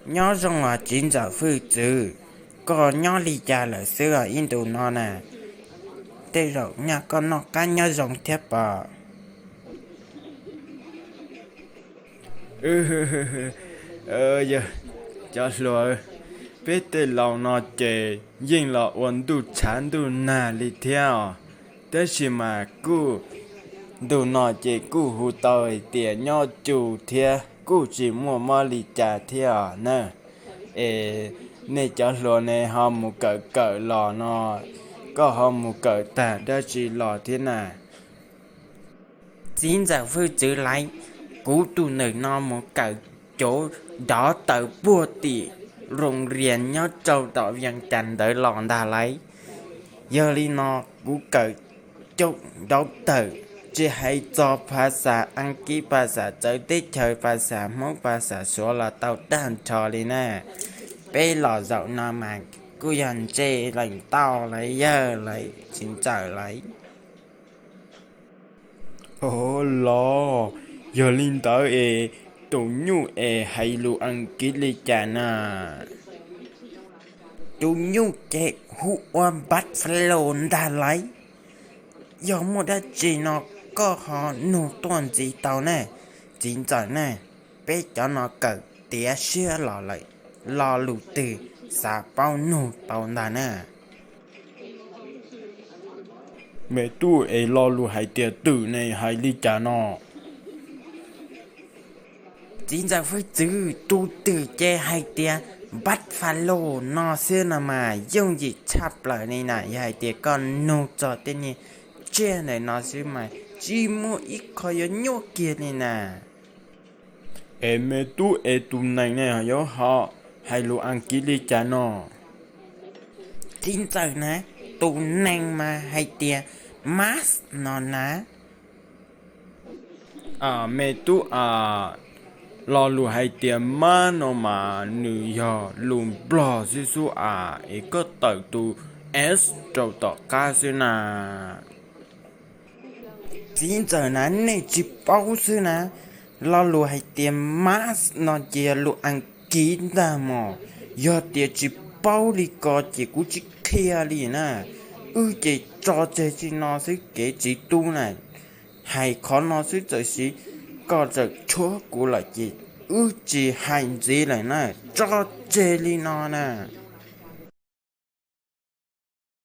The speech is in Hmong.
Nyob zoo os txiv ntxawm Fwj Txwv, koj nyob li cas lawm xwb os ib ntus no na? Tej zaum nyaj koj noj qab nyob zoo thiab pob? Yog, cov hluas, peb tej laus no ces yeej los ua ntuj tshav ntuj nag li thiab os. Tab sis mas kuj, ntu no ces kuj hu tau hais tias nyob cuj thiab kuj tsis muaj mob li cas thiab os na. Es nej cov hluas ne ho mus kawm kawm los no, koj ho mus kawm tag dab tsi los thiab na? Txiv ntxawm Fwj Txwv lauj, kuv tus ntawm no mus kawm cov dov tawm puag tim roos rias nyob rau tom Vias Cas ntawd los ntag lauj. Yog li no kuv kawm coob dov tawm, tsis hais txog phas xas Askiv, phas xas txawv teb chaws, phas xas Hmoob, phas xas Suav los tau tag nrho li na. Peb los zaum no mas kuj yog ntse lees tau lawm yawg lawm txiv ntxawm lauj. Os los, yog li ntawd es tus nyuj es hais lus Askiv li cas na? Tus nyuj ces hu ua Buffalo ntag lauj. Yog muaj dab tsi no koj ho nug tuaj ntxiv tau ne, txiv ntxawm ne. Peb cov no kawm tiav siab los lawm, lo lus twg xav paub nug tau ntag na. Me tub, es lo lus hais tias twm ne hais li cas no? Txiv ntxawm Fwj Txwv, tus twm ces hais tias Buffalo no xwb no mas yooj yim tshaj plaws li na. Yog hais tias koj nug txog tej niag tsiaj ntawm no xwb mas tsis muaj ib qho yuav nyuaj kiag li na. Es me tub, es tus nees ne yuav ho hais lus Askiv li cas no? Txiv ntxawm na, tus nees mas hais tias mask no na. Me tub a, lo lus hais tias mask no mas nws yog lus Nplog xwb xwb a, es koj tawm tus s rau tom qab xwb na. Txiv ntxawm na, nej tsis paub xwb na. Lo lus hais tias mask no ces yog lus Askiv ntag mog. Yog tias tsis paub li ko ces kuv tsis qhia li na. Wb ces tso tseg txij no xwb kev txiv tub na. Hais qhov no xwb txawm sis koj txawm tshuab kuv lawm ces wb tsis hais ntxiv lawm na, tso tseg li no na.